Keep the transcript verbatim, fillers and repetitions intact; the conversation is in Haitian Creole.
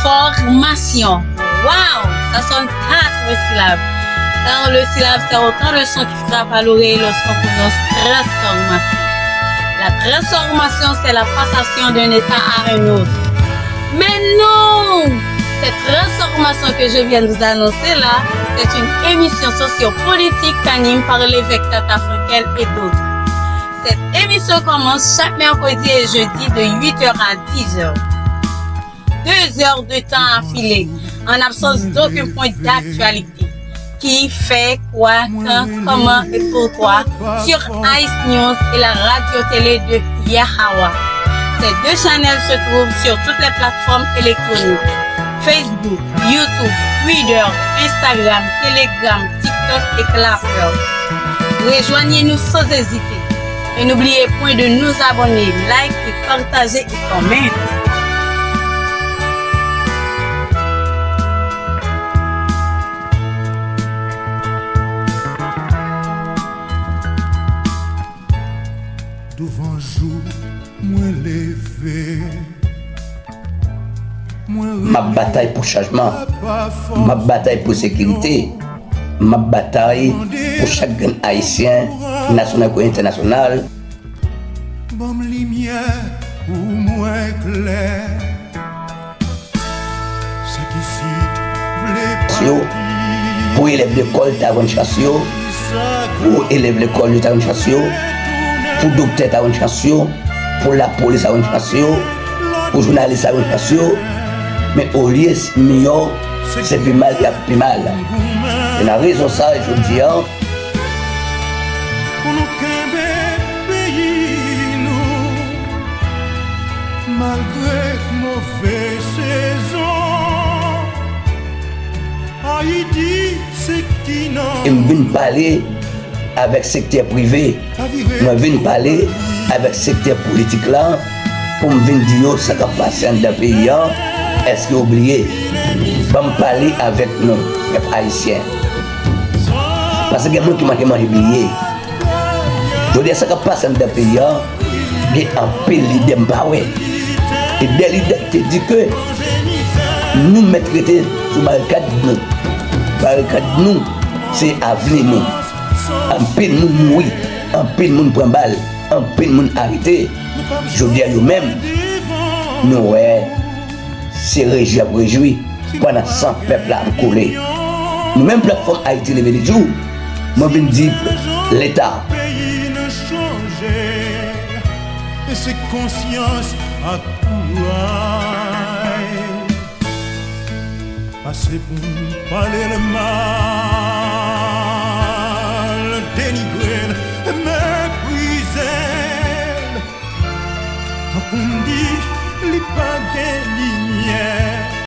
Transformation. Waouh, ça sonne quatre syllabes. Car le syllabe, c'est autant de sons qui frappent à l'oreille lorsqu'on prononce transformation. La transformation, c'est la passation d'un état à un autre. Mais non! Cette transformation que je viens de vous annoncer là, c'est une émission sociopolitique qu'anime par l'évêque Tata Frankel et d'autres. Cette émission commence chaque mercredi et jeudi de huit heures à dix heures. Deux heures de temps affilés, en absence d'aucun point d'actualité. Qui fait quoi, quand, comment et pourquoi sur Ice News et la radio télé de Yahawa. Ces deux channels se trouvent sur toutes les plateformes électroniques, Facebook, YouTube, Twitter, Instagram, Telegram, TikTok et Clapper. Rejoignez-nous sans hésiter. Et n'oubliez point de nous abonner, like et partager et commenter. Douvan jou mwen leve. M ap batay pou chanjman. M ap batay pou sekirite. M ap batay pou chak grenn Ayisyen, nasyonal kou entènasyonal. Ban m limyè pou m wè klè. Sa ki sit vle yo, pati. Pou elèv lekòl ta jwenn chans yo, pou elèv lekòl yo ta jwenn chans yo, pou doktè ta jwenn chans yo, pou lapolis ta jwenn chans yo, pou jounalis ta jwenn chans yo, men olye miyò, se pi mal y ap pi mal. Se nan rezon sa, jodi a, pou nou kenbe peyi nou, malgre move sezon. Ayiti se ki nan. E m vin pale avèk sektè prive. Mwen vin pale avèk sektè politik la pou m vin di yo sa k ap pase anndan peyi a. Èske yo bliye? Ban m pale avèk nou, pèp ayisyen. Paske gen moun ki manke manje bliye. Jodi a, sa k ap pase anndan peyi a, gen anpil lidè m pa wè. E de lidè ki te di ke nou mèt rete sou barikad nou. Barikad nou, se avni nou. Anpil moun mouri, anpil moun pran bal, anpil moun arete. Jodi a, yo menm, nou wè, se rejwi y ap rejwi pandan san pèp la ap koule. Nou menm, platfòm Ayiti Leve Jou, mwen vin di Leta. Peyi nou chanje, e se konsyans ak kouray. Pase pou n pale l mal, denigre l, meprize l, tankou m di li pa gen limyè.